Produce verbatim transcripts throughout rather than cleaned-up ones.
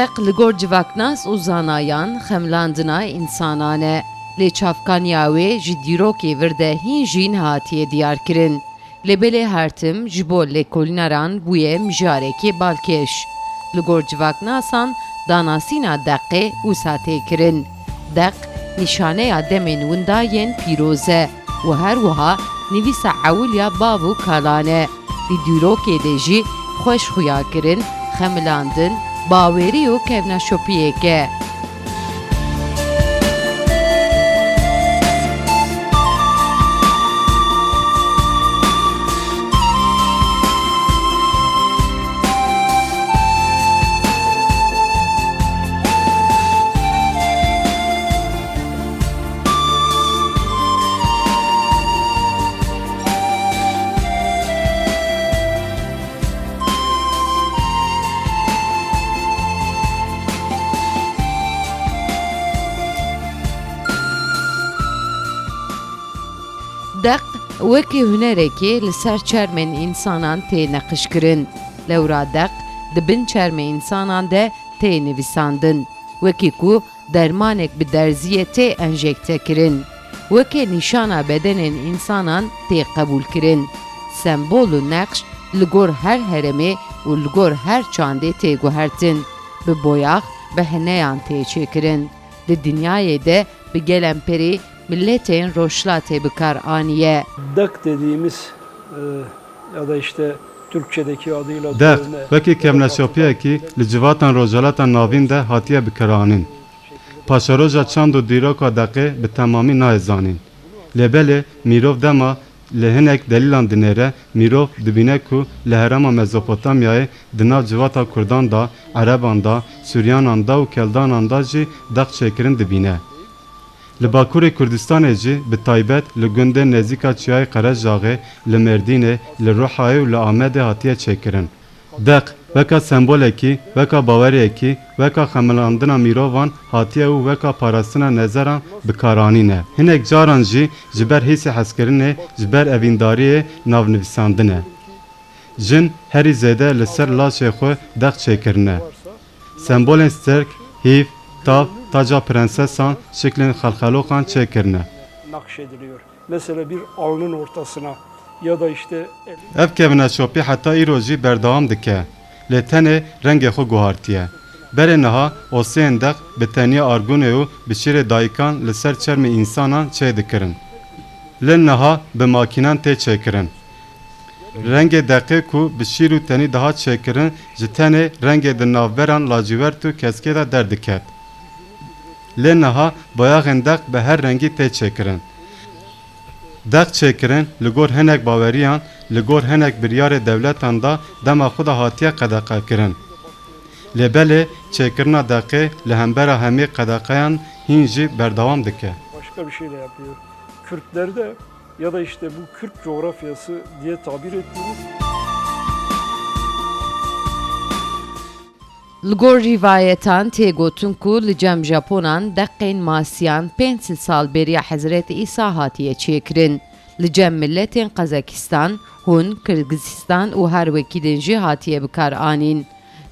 Deq li gor civaknas û zanayan xemilandina însanan e. Lê çavkaniya wê ji dîrokê vir de hîn jî nehatiye diyarkirin. Lê belê her tim ji bo lêkolîneran bûye mijarekê balkêş. Li gor civaknasan danasîna deqê wisa tê kirin. Deq nîşaneya demên winda yên pîroz e û her wiha nivîsa ewil ya bav û kalan e. Di dîrokê de jî xweş xuya kirin, xemilandin, bawerî û kevneşopiyek e. Deq wekî hunerekê li ser çermên însanan tê neqişkirin. Lewra deq di bin çermê însanan de tê nivîsandin. Wekî ku dermanek bi derziyê tê enjekte kirin. Weke nîşana bedenên însanan tê qebûl kirin. Sembol û neqş li gor her heremê û li gor her çandê tê guhertin. Bi boyax, bi heneyan tê çêkirin. Di dinyayê de bi gelemperî miletên Rojhilatê bi kar aniye. Dak dediğimiz, e, ya da işte Türkçedeki adıyla Deq, dövme wekî ya da kevneşopiyekî li civatan Rojhilata Navîn de hatiye bikaranîn. Paşeroja çand û dîroka deqê bi temamî nayê zanîn. Lê belê mirov dema li hinek delîlan dinêre, mirov dibîne ku li herêma Mezopotamyayê di nav civata Kurdan de, Ereban de, Suryanan de û Keldanan de jî deq çêkirin dibîne. Li Bakurê Kurdistanê jî, bi taybet li gundên nêzîka Çiyayê Qerejaxê, li Mêrdînê, li Ruhayê û li Amedê hatiye çêkirin. Deq, weka sembolekî, weka baweriyekî, weka xemilandina mirovan hatiye û weka parastina nezeran bi kar anîne. Hinek caran jî ji ber hîsê hezkirinê, ji ber evîndariyê navnivîsandine. Jin herî zêde li ser laşê xwe deq çêkirine. Sembolên sterk, hîv, tav, taca prensesan, şiklên xelxeloqan çêkirine. Nakşediliyor. Mesela bir alnın ortasına ya da işte Ev kevneşopî heta îro jî berdewam dike, lê tenê rengê xwe guhartiye. Berê niha osiyên deq bi teniya argûnê û bi şîrê dayikan li ser çermê însanan çêdikirin. Lê niha bi makînan tê çêkirin. Rengê deqê ku bi şîr û tenî dihat çêkirin, ji tenê rengê di navberan lacivert û keskê de derdiket. Lê niha boyaxên deq bi her rengî tê çêkirin. Deq çêkirin li gor hinek baweriyan, li gor hinek biryarê dewletan de dema xwe de hatiye qedeqekirin. Lê belê çêkirina deqê li hembera hemî qedeqeyan hîn jî berdewam dike. Başka bir şey de yapıyor. Kürtlerde ya da işte bu Kürt coğrafyası diye tabir ettiğimiz Li gor rîvayetan tê gotin ku li cem Japonan deqên masiyan pênc sed sal beriya Hezretî Îsa hatiye çêkirin. Li cem miletên Qezakistan, Hun, Kirgizistan û her wekî din jî hatiye bi kar anîn.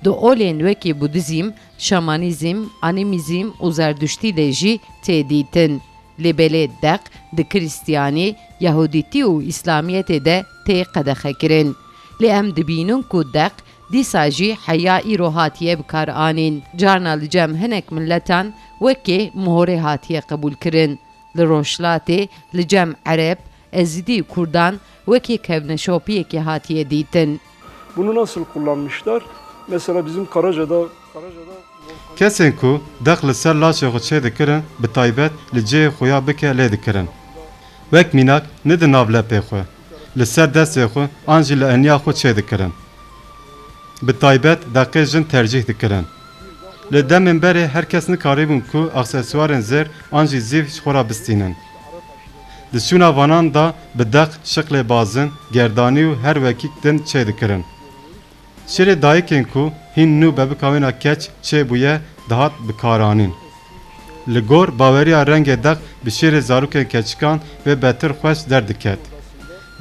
Di olên wekî Budizm, Şamanîzm, Animîzm û Zerduştî de jî tê dîtin. Lê belê deq di Krîstiyanî, Yahûdîtî û Îslamiyetê de tê qedexekirin. Lê em dibînin ku deq dîsa jî heya îro hatiye bi kar anîn. Carna li cem hinek miletan wekê mohorê hatiye qebûlkirin. Li Rojhilatê li cem Ereb, Ezîdî û Kurdan wekê kevneşopiyekê hatiye dîtin. Bunu nasıl kullanmışlar? Mesela bizim Karaca'da, Karaca'da Kesên ku deq li ser laşê xwe çêdikirin, bi taybet li cihê xuya bike lê dikirin. Wek mînak, ne di nav lepê xwe, li ser destê xwe an jî li eniya xwe çêdikirin. Bi taybet deqê jin tercîh dikirin. Li demên berê her kes nikaribûn ku aksesuarên zêr an jî zîv ji xwe re bistînin. Di şûna vanan de bi deq, şiqlê bazin, gerdanî û her wekîk din çêdikirin. Şêrê dayikên ku hîn nû bebika wê na keç çêbûye, dihat bikaranîn. Li gor baweriya rengê deq bi şêrê zarokên keçikan wê betir xweş derdiket.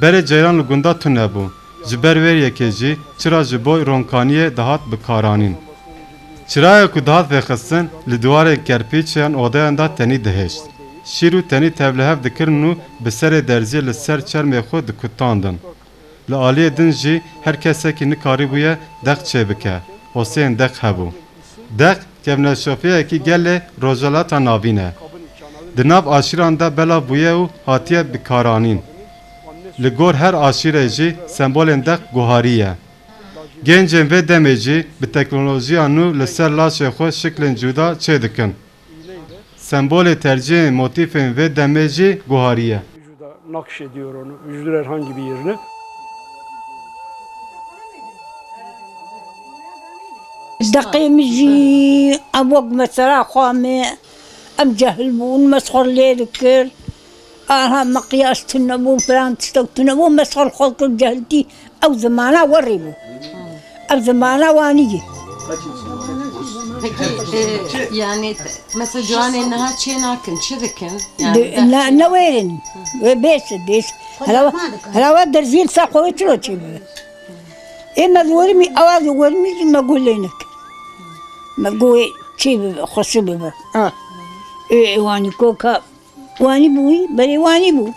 Berê ceyran li gunda tune bû. Ji ber wê yekê jî çira ji bo ronkaniyê dihat bikaranîn. Çirayê ku dihat vêxistin, li diwarên kerpîç yan odeyan de tenî dihişt. Şîr û tenî tevlihev dikirin û bi serê derziyê li ser çermê xwe dikutandin. Li aliyê din jî her kesekî nikarîbûye deq çêbike. Hosiyên deq hebû. Deq kevneşofiyekî gelê Rojhilata Navîn e. Di nav aşîran de belav bûye û hatiye bikaranîn. Li gor her aşîrê jî sembolên deq guharî ye. Gencên vê demê jî bi teknolojiya nû li ser laşê xwe şiklên cuda çêdikin. Sembolê tercihên motîfên vê demê jî guharî ye. Vücuda nakşediyor onu, vücudun herhangi bir yerine. Deqê min jî ev wek mesela xwe me, em cehil bûn, me ji xwe lê dikir. Aha, meqyas tune bû, filan tiştek tune bû, me ji xwe li xwe dikir cehiltî. Ew zimana werê bû. Ev zimana wanî ye. Peki, e, yani, mesela ciwanên niha çê nakin, çi dikin? Yani, Di-, ne, ne wêrin. Wê bêse, bêse. Hela, hela we derziyê li ser xwe wê çilo çê bibe. Ê me wermî, ewa wermî jî me guh lê nek. Me guh wê çê bibe, xweşik bibe. Ha. Ê, ê wanî koka. Wanî bû wî, berê wanî bû.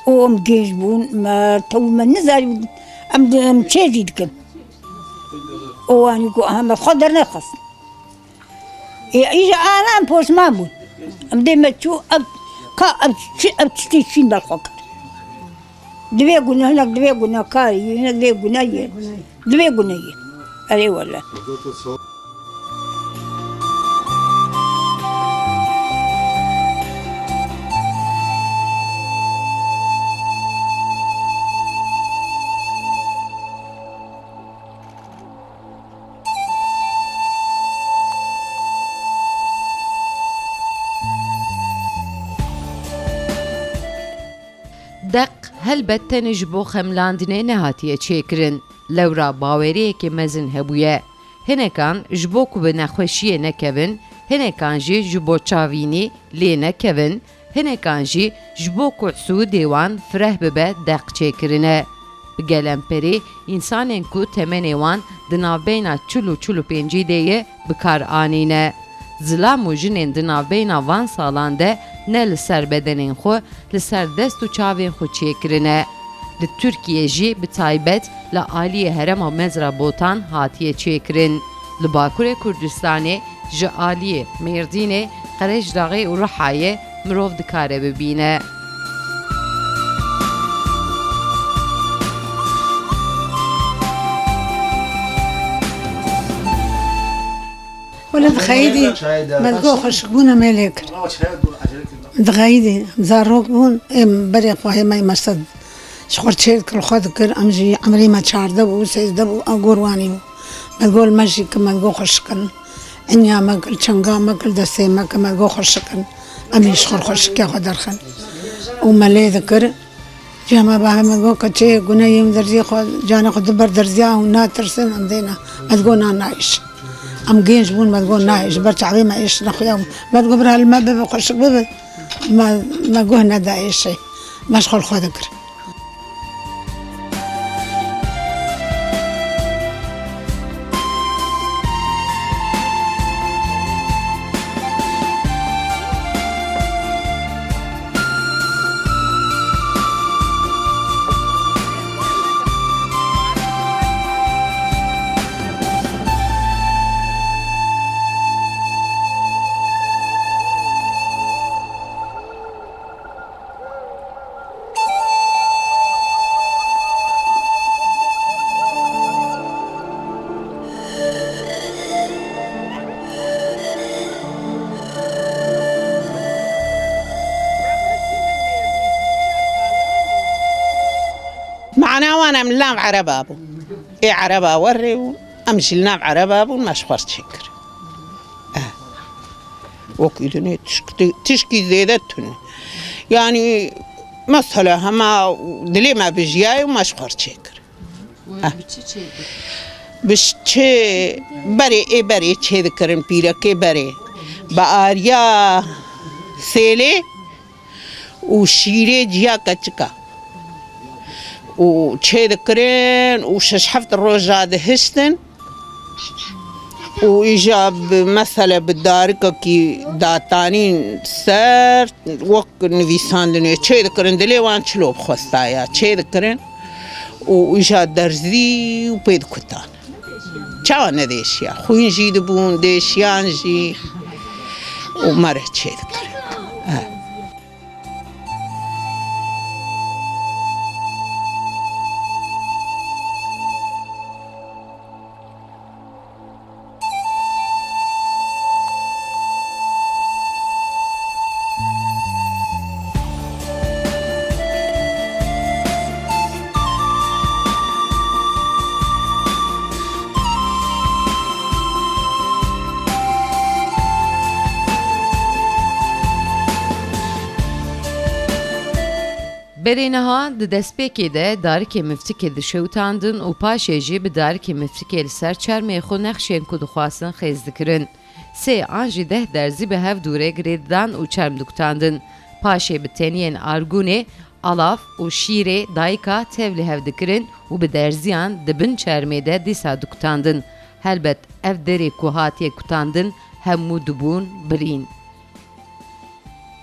Û em gêj bûn, me tew me nizanî, em, em çê zî dikin. Û wanî ku aha me xwe dernexist. Ê, îja ana em poşman bûn. Em dê me çû, ev, ka ev çi, ev tiştê çîn ber xwe kir. Divê gune, hinek divê gunekarî, hinek divê gune ye. Divê gune ye. Erê wele. Deq helbet tenê ji bo xemlandinê nehatiye çêkirin. Lewra baweriyekê mezin hebûye. Hinekan ji bo ku bi nexweşiyê nekevin, hinekan jî ji bo çavînî lê nekevin, hinekan jî ji bo ku sûdê wan fireh bibe deq çêkirine. Bi gelemperê însanên ku temenê wan di navbeyna çil û çil û pêncî de ye, bi kar anîne. Zilam û jinên di navbeyna van salan de ne li ser bedenên xwe, li ser dest û çavên xwe çêkirine. Li Tirkiyê jî bi taybet li aliyê herêma Mezra Botan hatiye çêkirin. Li Bakurê Kurdistanê ji aliyê Mêrdînê, Qerejdaxê û Rihayê mirov dikare bibîne. Wele dixeyidî, me digo xweşikbûna me lê kir. Dixeyidî, zarok bûn, êm berê xwe hê me mesela ji xwe çê dikir, xwe dikir, em jî emrê me çardeh bû, sêzdeh bû, ew gor wanî bû. Me digo li me jî ki, me digo xweşikin. Inya me kir, çenga me kir, destê me kir, me digo xweşikin. Em jî ji xwe xweşikiya xwe derxin. Û me lê dikir, Cem Aba me got keçê gune yê min derziyê xwe, canê xwe diber derziya û natirsin, em dêna. Me digot na nayêş. Em genç bûn, me digot nayêş. Ji ber çavê me êş nexuya bû. Me digot bira li me bibe, xweşik bibe. Me, me guh neda êşê. Me ji xwe li xwe dikir. Mana wan em li nav ereba bûn. Ê ereba werê û em jî li nav ereba bûn, me ji xwe re çêkir. Eh. Wekî dinê tişk-, tişkî zêde tune. Yanî mesela hema dilê me bijiyaye û me ji xwe re çêkir. Wê bi çi çêkir? Bi ş-, çi berê, ê berê çêdikirin, pîrekê berê. Bi ariya sêlê û şîrê ciya keçika. Û çêdikirin û şeş heft roja dihiştin. Û îja bi, mesele bi darikekî datanîn ser, wek nivîsandinê çê dikirin, dilê wan çilo bixwestaya çê dikirin û îja derzî û pê dikutan. Çawa nedêşiya? Xwîn jî dibûn, dêşiyan jî û me re çê dikirin. Eh. Berê niha di destpêkê de darikê miftikê dişewitandin û paşê jî bi darikê miftikê li ser çermê xwe nexşên ku dixwastin xêz dikirin. Sê an jî deh derzî bi hev dûrê girê didan û çerm dikutandin. Paşê bi teniyên argûnê, alav û şîrê dayika tev li hev dikirin û bi derziyan di bin çermê de dîsa dikutandin. Helbet ev derê ku hatiye kutandin hemû dibûn birîn.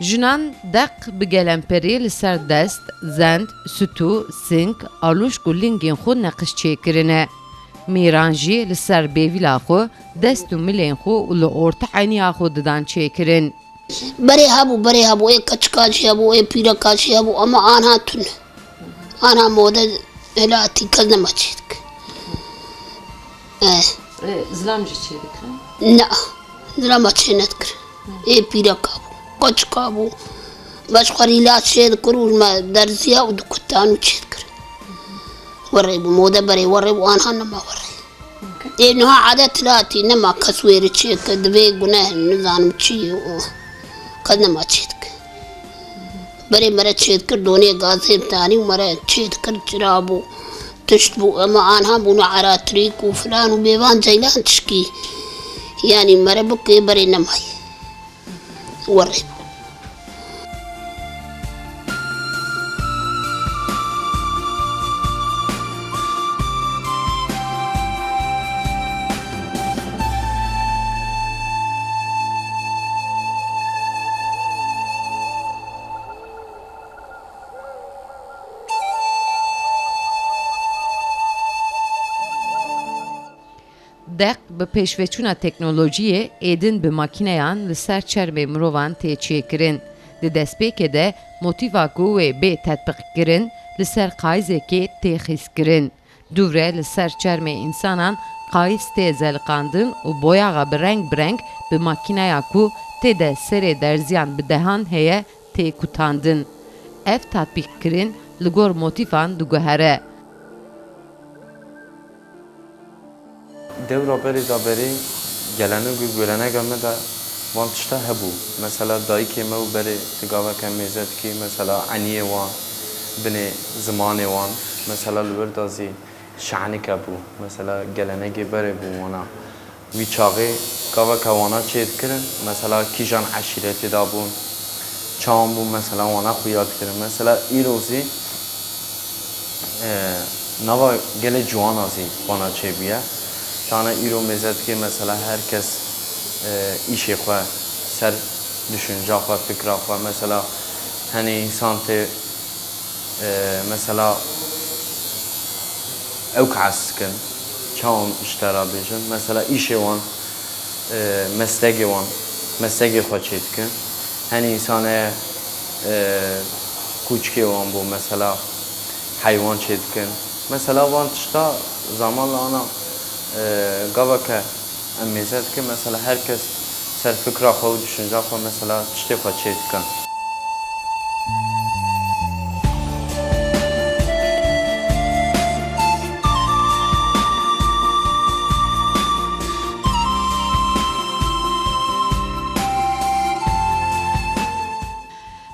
Jinan deq bi gelemperî li ser dest, zend, stû, sing, alûşk û lingên xwe neqiş çêkirine. Mêran jî li ser bêvîla xwe, dest û milên xwe û li orta eniya xwe didan çêkirin. Berê hebû, berê hebû, ê keçika jî hebû, ê pîreka jî hebû, ama anha tune. Anha mode hilatî kes nema çêdike. Eh. Ê, zilam jî çêdike? Na, zilama çê nedikir. Ê pîreka bû, keçika bû. Beş xwerî la çêdikir û me derziya û dikutan û çêdikir. Werê bû, mode berê werê bû, anha nema werê. Ê niha adet hilatî nema kes wêrê çêke, divê guneh nizanim çi û kes nema çêdike. Berê mere çêdikir donê gazê tanî û mere çêdikir çira bû, tişt bû, ema anha bûne eratirîk û filan û bêvan ceylan tişkî. Yanî mere bikê berê nemayê. Werê bû. Deq bi pêşveçûna teknolojiyê êdin bi makîneyan li ser çermê mirovan tê çêkirin. Di destpêkê de motîfa ku wê bê tetbiqkirin, li ser qayizekê tê xîzkirin. Dûvre li ser çermê însanan qayîz tê zeliqandin û boyaxa bi reng bi reng bi makîneya ku tê de serê derziyan bi dehan heye tê kutandin. Ev tatbîqkirin li gor motîfan diguhere. Dewra berê da berê gelenek û gölenega me de van tişta hebû. Mesela dayikê me û berê tu gaveke mêze dikî, mesela eniyê wan, binê zimanê wan, mesela li wir de zî şanike bû. Mesela gelenegê berê bû wana. Wî çaxê gaveke wana çê dikirin, mesela kîjan eşîretê de bûn, çawan bû, mesela wana xuya dikirin. Mesela îro zî, e, nava gelê ciwana zî wana çêbûye. Çana îro mêze dikê, mesela her kes, e, îşê xwe ser düşünca xwe, fikra xwe, mesela henê însan tê E, mesela, ew kehs dikin, çawan ji te re bêjin, mesela, îşê wan, e, meslegê wan, meslegê xwe çê dikin. Henî însan heye, e, kûçikê wan bû, mesela, heywan çê dikin. Mesela, van tişta zamanla ana, e, gaveke Em mêze dikin, mesela her kes ser fikra xwe û düşünca xwe, mesela tiştê xwe çê dikin.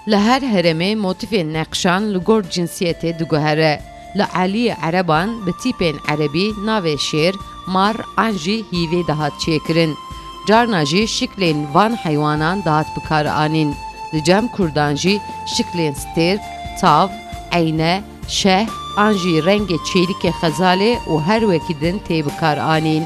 Li her herêmê motîfên neqşan li gor cinsiyetê diguhere. Li aliyê ereban bi tîpên erebî navê şêr, mar an jî hîvê dihat çêkirin. Carna jî şiklên van heywanan dihat bikaranîn. Li cem kurdan jî şiklên stêrk, tav, eyne, şeh an jî rengê çêlikê xezalê û her wekî din tê bikaranîn.